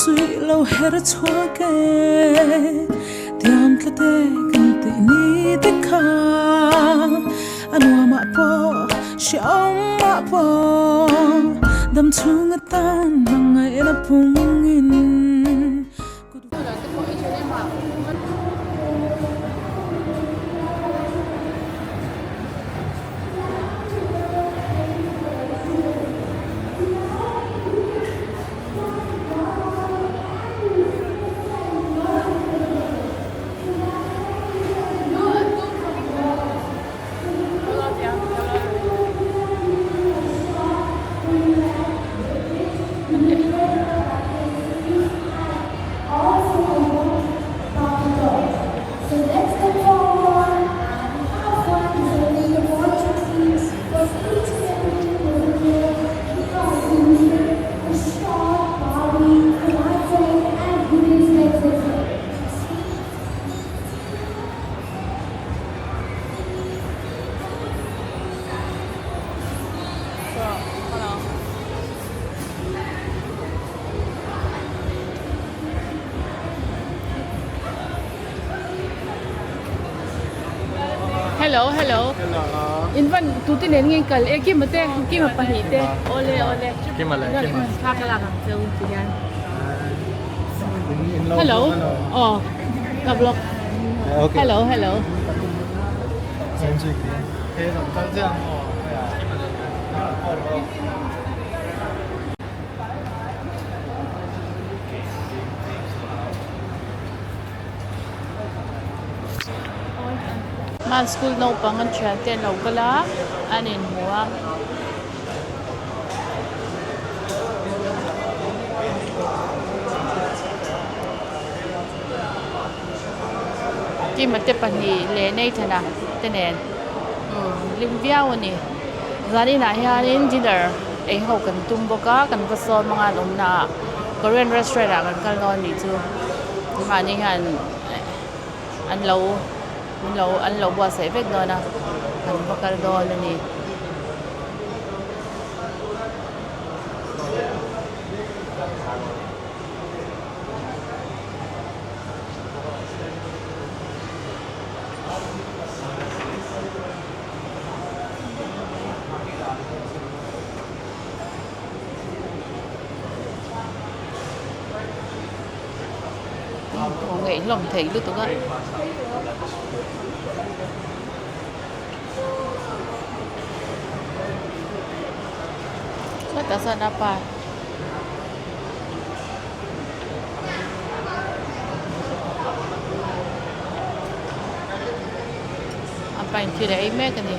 Suih lo her chhuak e, tiam tlat e kan tih ni te kha. A nuamah pawh hrehawmah pawh dam chhung atan hmangaihna pungin. Hello hello in van tute nen nge kal e kima te kima pahnih te awle awle kima leh kima thla ka lak ang che u ti hian hello aw ka vlog hello hello Hman school naupang an thian te an lo kal a an inhmu a. Kima te pahnih leh Nathan-a te nen hlim viau a ni. Zaninah hianin dinner ei ho kan tum bawk a, kan va sawm anga an awmna ah Korean restaurant ah kan kal dawn anih chu. Mahni hian an lo min lo an lo buatsaih vek dawn a, kan va kal dawn a ni. Ngaih hlawm thei lutuk a. Sawtah sawn a pa. A pain thil a ei mek a ni.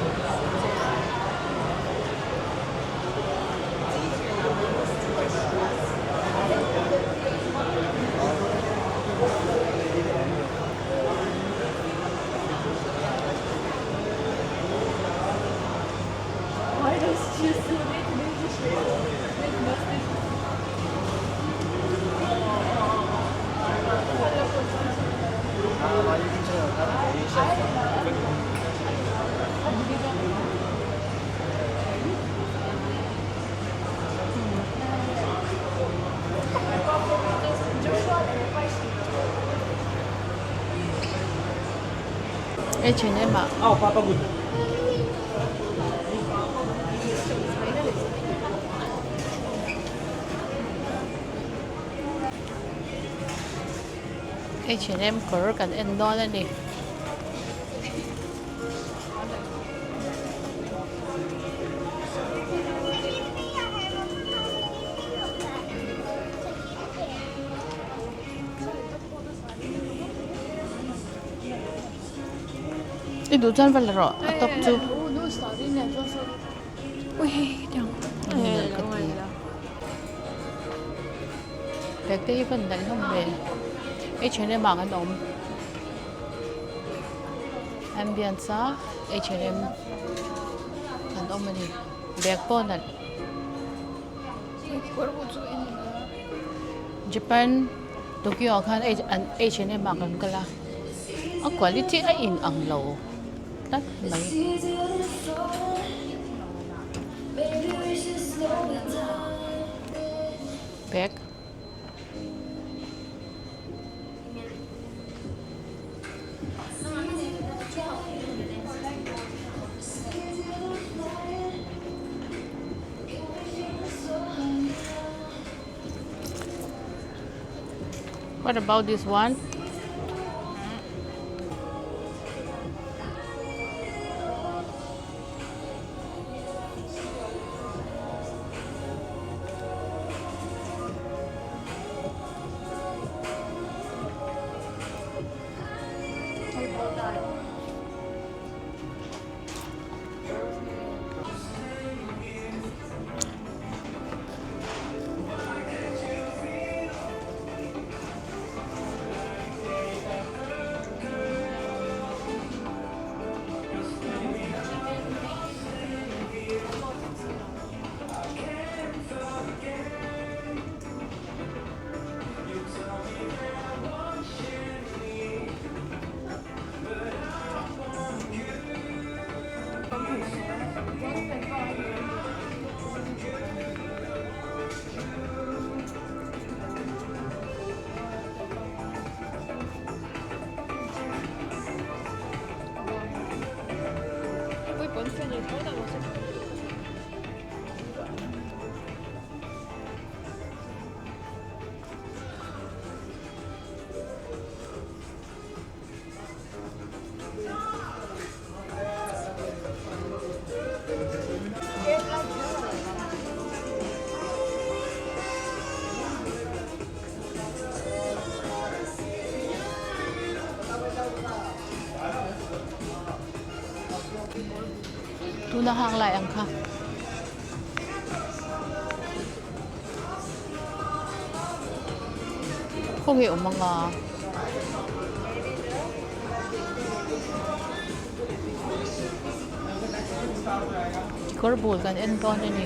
H and M ah. H and M kawr kan en dawn a ni. I duh chuan va la rawh a tawp chu. Bag te hi van nalh hlawm ve H and M ah kan awm ambience a H and M kan awm a ni bag pawh nalh Japan Tokyo ah khan H and M ah kan kal a a quality a in ang lo tlat mai. Bag. What about this one? Tuna hang lai ang kha. Khawnge awm anga. Kawr bul kan en dawn a ni.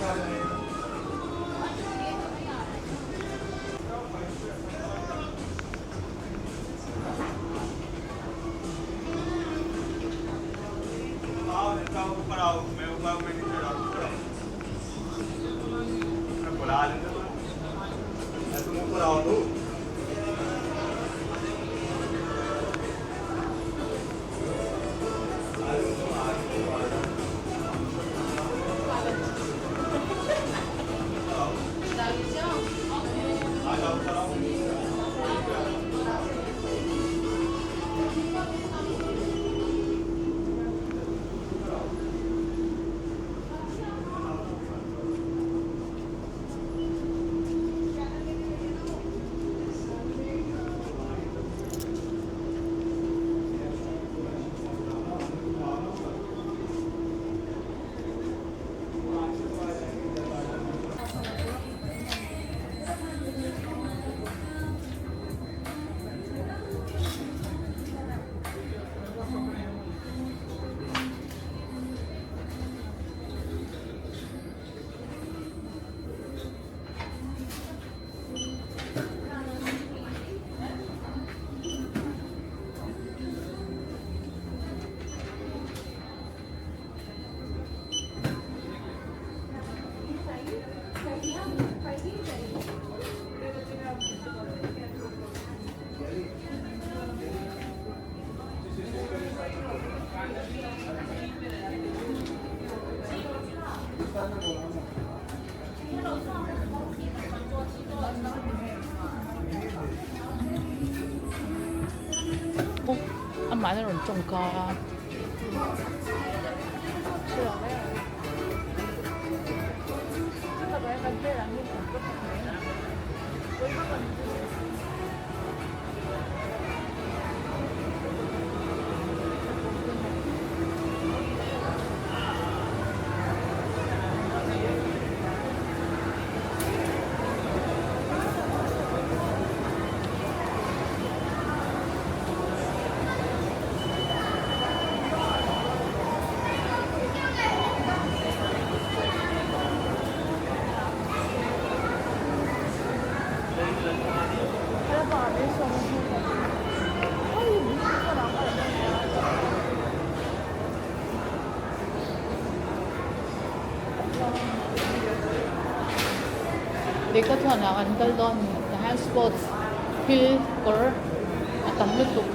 Amah in a rawn tawng ka a. Decathlon ah kan kal dawn tah hian sports thil kawr a tam lutuk.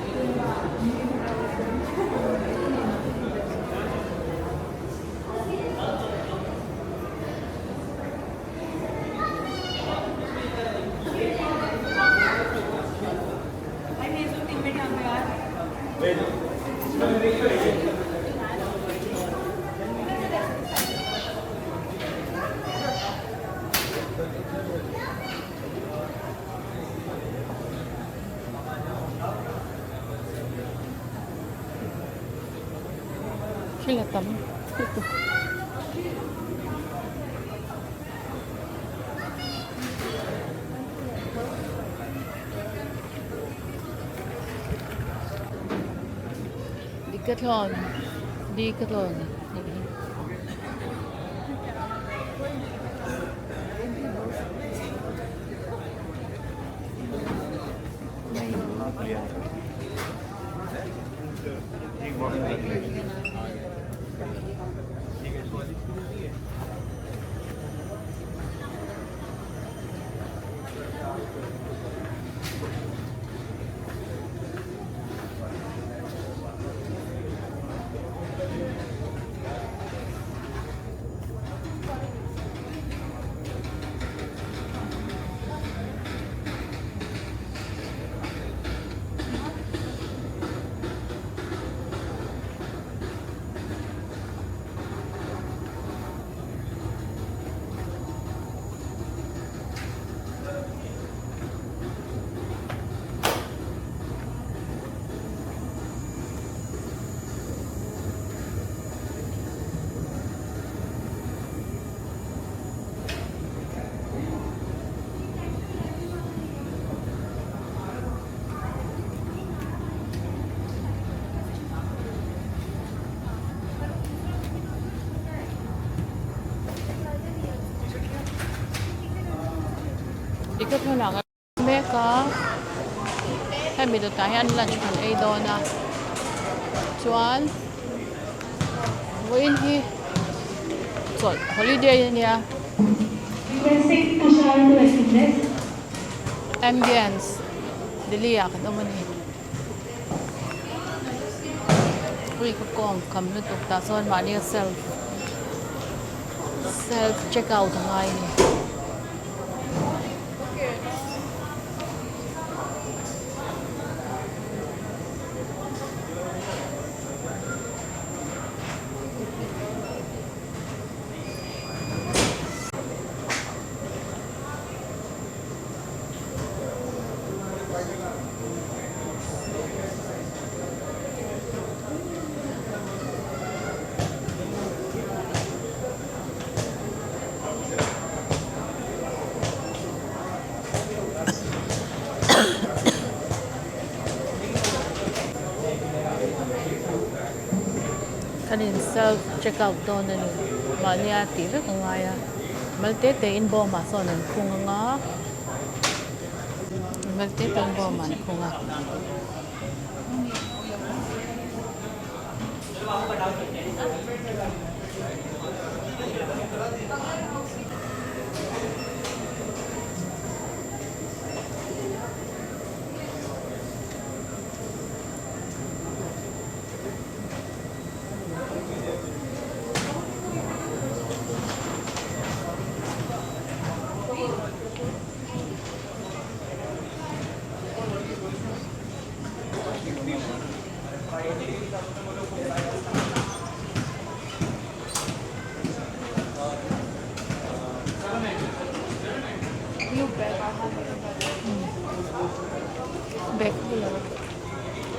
Thil a tam lutuk. Decathlon Decathlon nih hi. Decathlon ah kan mek a hemi dawtah hian lunch kan ei dawn a chuan vawiin hi chawlh holiday a nia ambience Delhi ah kan awm a ni ui ka kawng kham lutuk tah chuan mahni a self self check out a ngai a ni. Kan in self check out dawn a ni mahnia tih vek a ngai a mal te te in bawm ah sawn an khung ang a mal te te in bawm ah an khung a.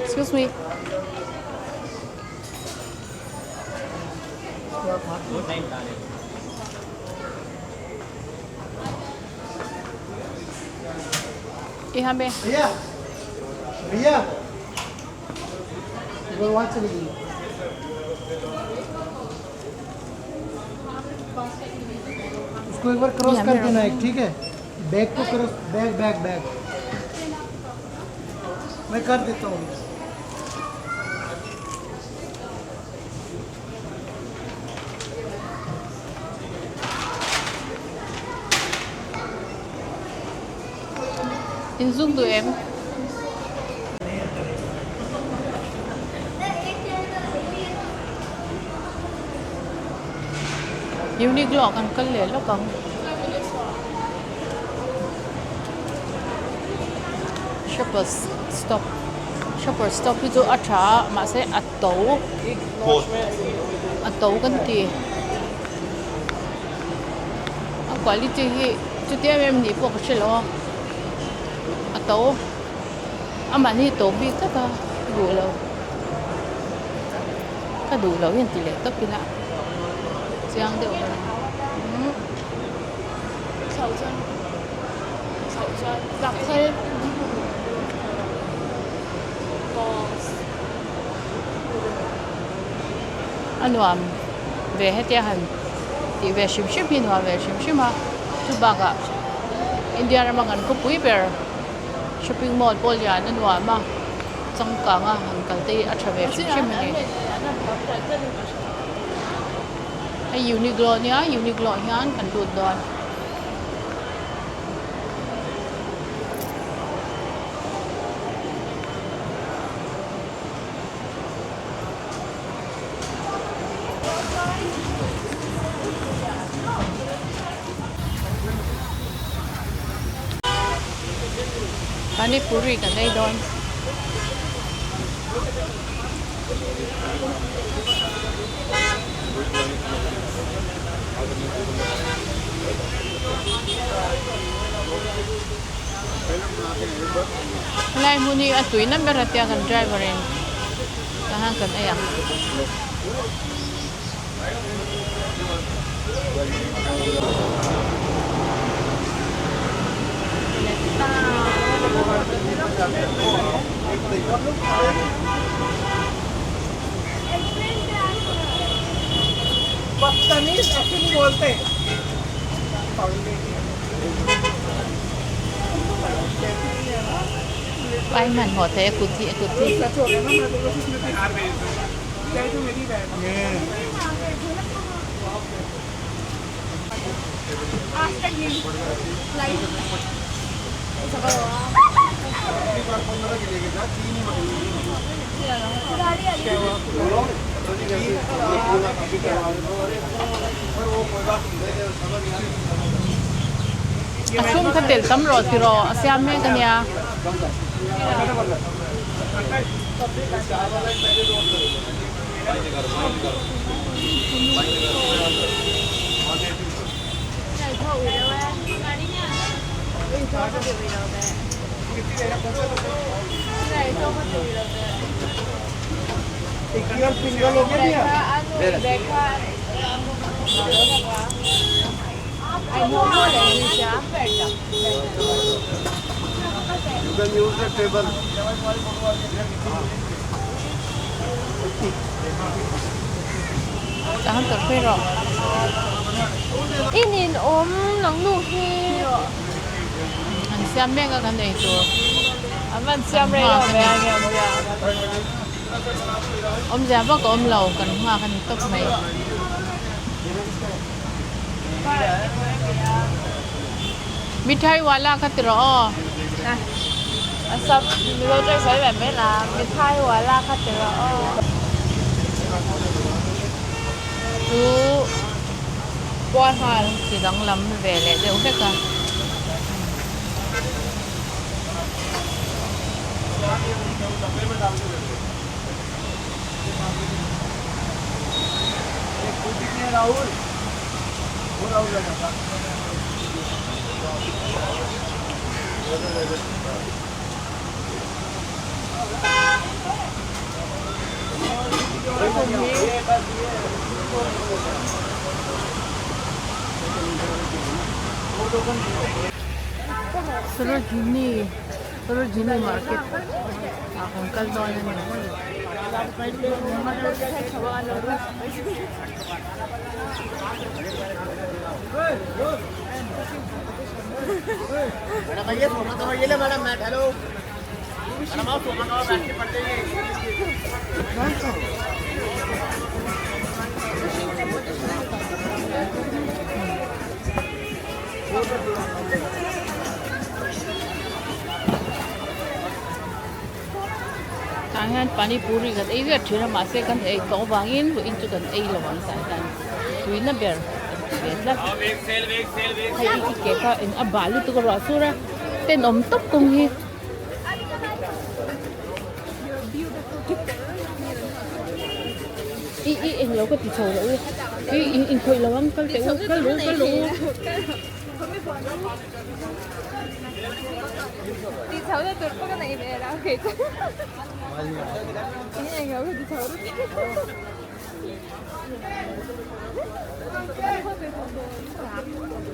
Excuse me. भैया भैया वहाँ चली गई उसको एक बार क्रॉस कर देना एक ठीक है बैग को cross bag bag bag मैं कर देता हूँ In zoom duh em? Uniqlo ah kan kal leh lawk ang. Shoppers stop. Shoppers Stop hi chu a tha a mahse a to a to kan ti a quality hi chuti em em nih pawh ka hre lo a a to amahni to bik tlat a ka duh lo ka duh lo hi an ti leh tawp ila chiang deuh umm. A nuam ve hetia han tih ve hrim hrim hi nuam ve hrim hrim a chu bakah India rama kan khawpui ber shopping mall pawh lian a nuam a changkang a han kal te hi a tha ve hrim hrim a ni. Hei Uniqlo a nia Uniqlo ah hian kan lut dawn. Pani puri kan ei dawn. Helai hmun hi a tuina ber a tia kan driver in tah hian kan ei ang. Pai hmanhmawh thei a kut hi a kut hi. A thlum kha tel tam rawh tiraw a siam mek a nia. Tah han phei rawh. I nin awm nang nu hi. An siam mek a kan ei tur. An van siam rei lo ve a nge awmzia. Awmzia vak a awm lo kan nghak a ni tawp mai. Mithai wala kha ti rawh aw. A sap Mizo tawng sawi mai mai la mithai wala kha ti rawh aw. Chu puar nghal ti danglam ve leh deuh vek a. Sarojini Sarojini market ah kan kal dawn a ni. Tah hian pani puri kan ei viau thin a mahse kan ei tawh avangin vawiin chu kan ei lo ang tah hian tuina ber kan ti ve tlat hei i ke kha eng a bah lutuk a ruah sur a tenawm tawp kawng hi. I i englo ka ti chho loh u. I in inkhawih lo ang kal teh u kal rawh u kal rawh u.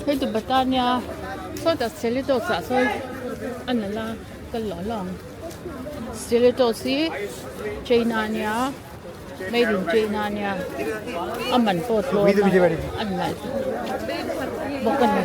Hei tu bata nia sawtah stilettos ah sawn a nalh a kal lawh lawh ang stilettos hi china ania made in china ania a man pawh a tlawm a a nalh bawk a ni.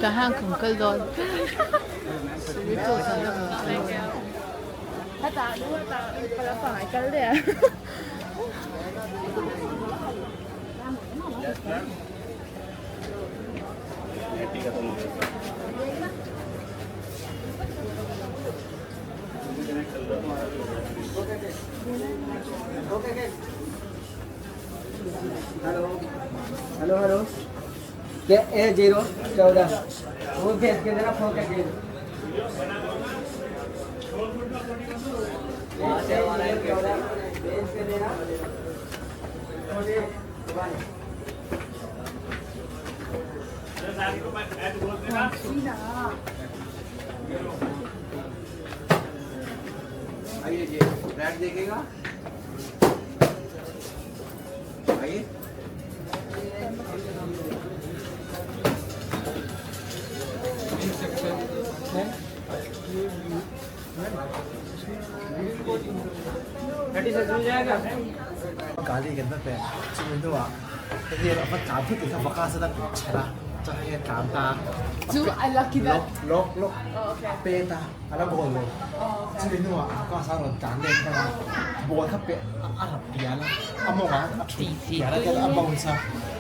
Tah hian kan kal dawn Hello hello A zero चौदह वो भेज के देना फोन करके भेज के देना आइए जी ब्रेड देखेगा आइए Kali kan va pek chumi hnuah heti a va tlan thut ti kha vaka zat a kut chher a chuan hei a tlan ta lawk lawk lawk a pet a a la goal lo chumi hnuah a class a rawn tlan let hman a ball kha peh a rap pian a a mawngah a thut pian a tiang a bounce a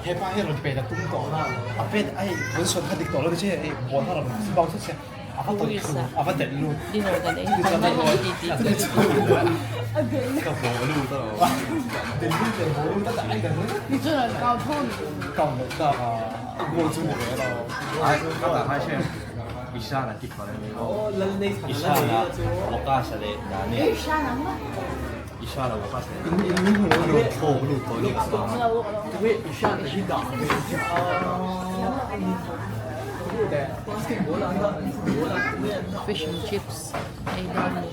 hepa hi a rawn pet a tum tawh a a pet a hei position kha dik tawh lo ni che hei ball kha a rawn bounce thut sia a va tawlh thlu a va delh lut ka haw lut a delh lut leh haw lut a dah ai kan kau loh tak a goal chu ni ve lo Ishan a keeper Ishan a Waqas leh Nani Ishan a Waqas leh Nani thawk lut tawh lut Ishan hi dah Fish and chips ei dawn a ni.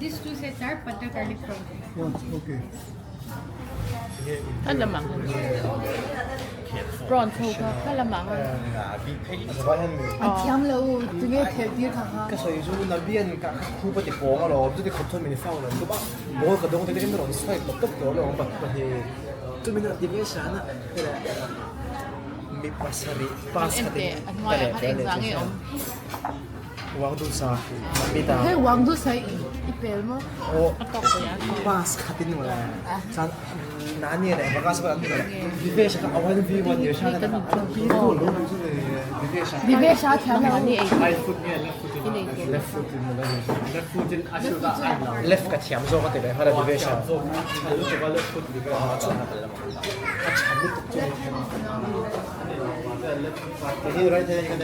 These two sets are butter garlic prawn. Kha lamah prawn ho kha kha lamah An thiam lo tunge thel tir kha kha. Ka sawi chu Nabian ka khup a ti pawng alawm chuti khawp chuan min foul an tum a ball ka dawng te te rawn swipe tawp tawp tawh alawm pahnih chumi na ti ve san a mi pasarih pass kha tin ka leh tel leh chu hian. Wang du sa Namita. Hei wang du sa i pel maw? Aw pass khatin wala chan nani le baka sa an Vivesh ka awan v one ye sha na pi ko lo du chu le Vivesh Vivesh a thiam lo. Right foot nge left foot in left foot in left foot in a shoot a left ka thiam zawk a ti ve hara Vivesh a chan lutuk a left foot Vivesh a chan a chan lutuk chu ni right hand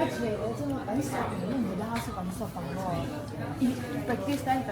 而且我真的很少，因为你的他是很少访咯，一 practice 单。